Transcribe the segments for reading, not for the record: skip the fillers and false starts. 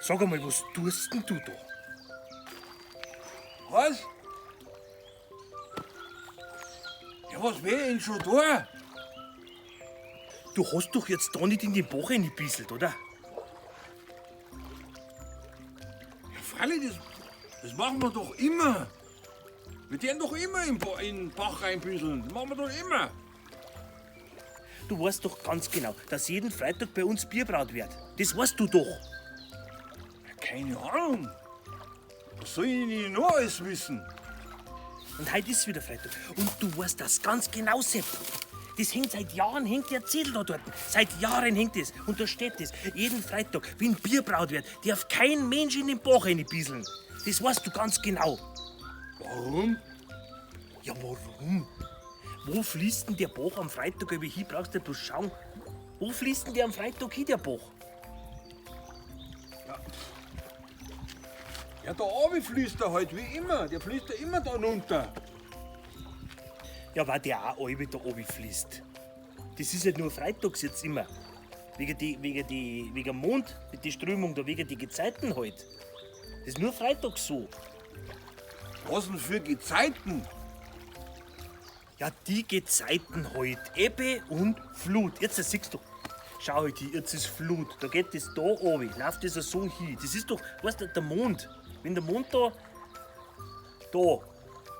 Sag einmal, was tust denn du da? Was? Ja, was will ich denn schon da? Du hast doch jetzt da nicht in den Bach reingebisselt, oder? Ja, freilich, das machen wir doch immer. Wir werden doch immer in den Bach reinbüsseln. Das machen wir doch immer. Du weißt doch ganz genau, dass jeden Freitag bei uns Bier braut wird. Das weißt du doch. Ja, keine Ahnung. Was soll ich denn noch alles wissen? Und heute ist wieder Freitag. Und du weißt das ganz genau, Sepp. Das hängt seit Jahren, hängt der Zettel da dort. Seit Jahren hängt es. Und da steht es. Jeden Freitag, wenn Bier braut wird, darf kein Mensch in den Bach reinbieseln. Das weißt du ganz genau. Warum? Ja, warum? Wo fließt denn der Bach am Freitag über hin? Brauchst du bloß schauen. Wo fließt denn der am Freitag hin, der Bach? Ja, da oben fließt er halt wie immer. Der fließt ja immer da runter. Ja, weil der auch allweil da oben fließt. Das ist halt nur freitags jetzt immer. Wegen dem Mond, mit der Strömung da, wegen die Gezeiten halt. Das ist nur freitags so. Was denn für Gezeiten? Ja, die Gezeiten halt. Ebbe und Flut. Jetzt das siehst du. Schau halt hier, jetzt ist Flut. Da geht das da runter, läuft das so hin. Das ist doch, weißt du, der Mond. Wenn der Mond da,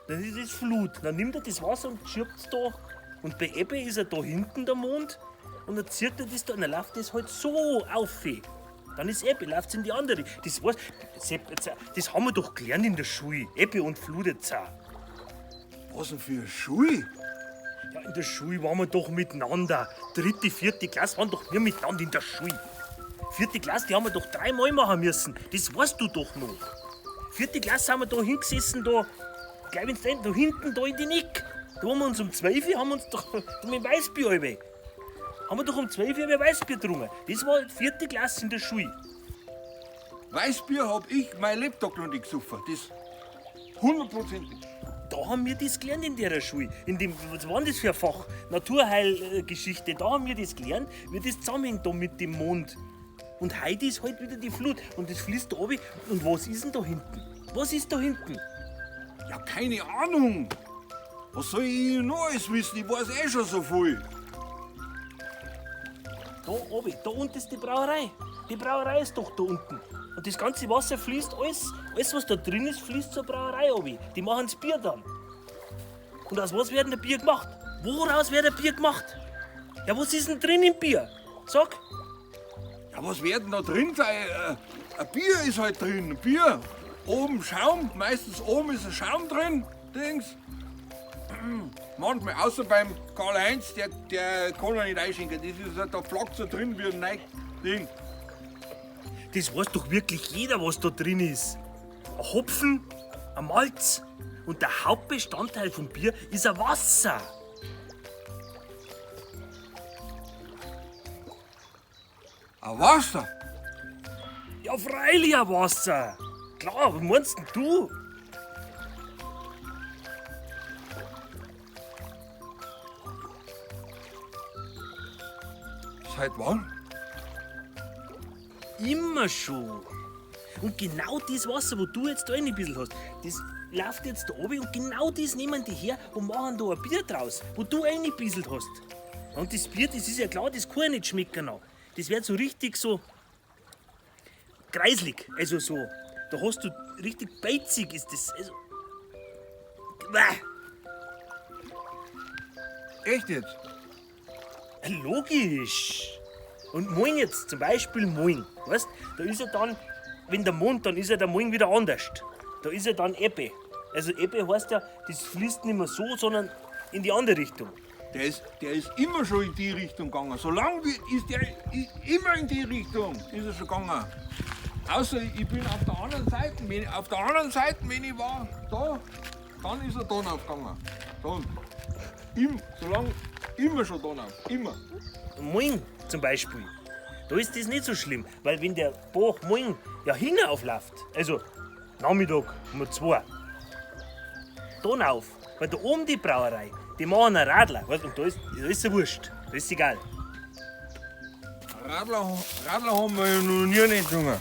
dann ist es Flut. Dann nimmt er das Wasser und schirbt da. Und bei Ebbe ist er da hinten, der Mond. Und dann zieht er das da und dann läuft das halt so auf. Dann ist Ebbe, läuft's in die andere. Das weiß, Sepp, jetzt, das haben wir doch gelernt in der Schule. Ebbe und Flut jetzt auch. Was denn für eine Schule? Ja, in der Schule waren wir doch miteinander. Dritte, vierte Klasse waren doch wir miteinander in der Schule. Vierte Klasse, die haben wir doch dreimal machen müssen. Das weißt du doch noch. Vierte Klasse haben wir da hingesessen, da, gleich wenn's da hinten, da in die Nick. Da haben wir uns um 12 Uhr, haben wir uns doch da mit dem Weißbier alle. Haben wir doch um 12 Uhr Weißbier getrunken. Das war vierte Klasse in der Schule. Weißbier hab ich mein Lebtag noch nicht gesoffen. Das hundertprozentig. Da haben wir das gelernt in der Schule. In dem, was war denn das für ein Fach? Naturheilgeschichte. Da haben wir das gelernt, wie das zusammenhängt da mit dem Mond. Und heute ist halt wieder die Flut. Und das fließt da runter. Und was ist denn da hinten? Was ist da hinten? Ja, keine Ahnung. Was soll ich noch alles wissen? Ich weiß eh schon so viel. Da oben, da unten ist die Brauerei. Die Brauerei ist doch da unten. Und das ganze Wasser fließt, alles was da drin ist, fließt zur Brauerei runter. Die machen das Bier dann. Und aus was wird denn der Bier gemacht? Woraus wird der Bier gemacht? Ja, was ist denn drin im Bier? Sag. Ja, was wird denn da drin sein? Ein Bier ist halt drin, ein Bier. Oben Schaum, meistens oben ist ein Schaum drin, Dings. Manchmal, außer beim Karl-Heinz, der kann ja nicht einschenken. Das ist halt, da flackt so drin wie ein neues Ding. Das weiß doch wirklich jeder, was da drin ist. Ein Hopfen, ein Malz und der Hauptbestandteil vom Bier ist ein Wasser. Ein Wasser? Ja, freilich ein Wasser. Klar, was meinst denn du? Seit wann? Immer schon. Und genau das Wasser, wo du jetzt da ein bisschen hast, das läuft jetzt da runter und genau das nehmen die her und machen da ein Bier draus, wo du reingebisselt hast. Und das Bier, das ist ja klar, das kann ja nicht schmecken noch. Das wird so richtig so kreislig, also so, da hast du richtig beizig ist das, also, bäh. Echt jetzt? Logisch. Und morgen jetzt, zum Beispiel morgen, weißt, da ist ja dann, wenn der Mond, dann ist ja der Morgen wieder anders. Da ist ja dann Ebbe. Also Ebbe heißt ja, das fließt nicht mehr so, sondern in die andere Richtung. Der ist immer schon in die Richtung gegangen. Solange wie, ist der immer in die Richtung, ist er schon gegangen. Außer ich bin auf der anderen Seite, wenn, auf der anderen Seite, wenn ich war, da, dann ist er da raufgegangen. Dann. Solange immer schon da rauf, immer. Morgen zum Beispiel, da ist das nicht so schlimm, weil wenn der Bach morgen ja hinaufläuft, also Nachmittag um 2, da rauf, weil da oben die Brauerei, die machen einen Radler, weißt, und da ist ja wurscht, da ist egal. Radler haben wir ja noch nie nicht getrunken.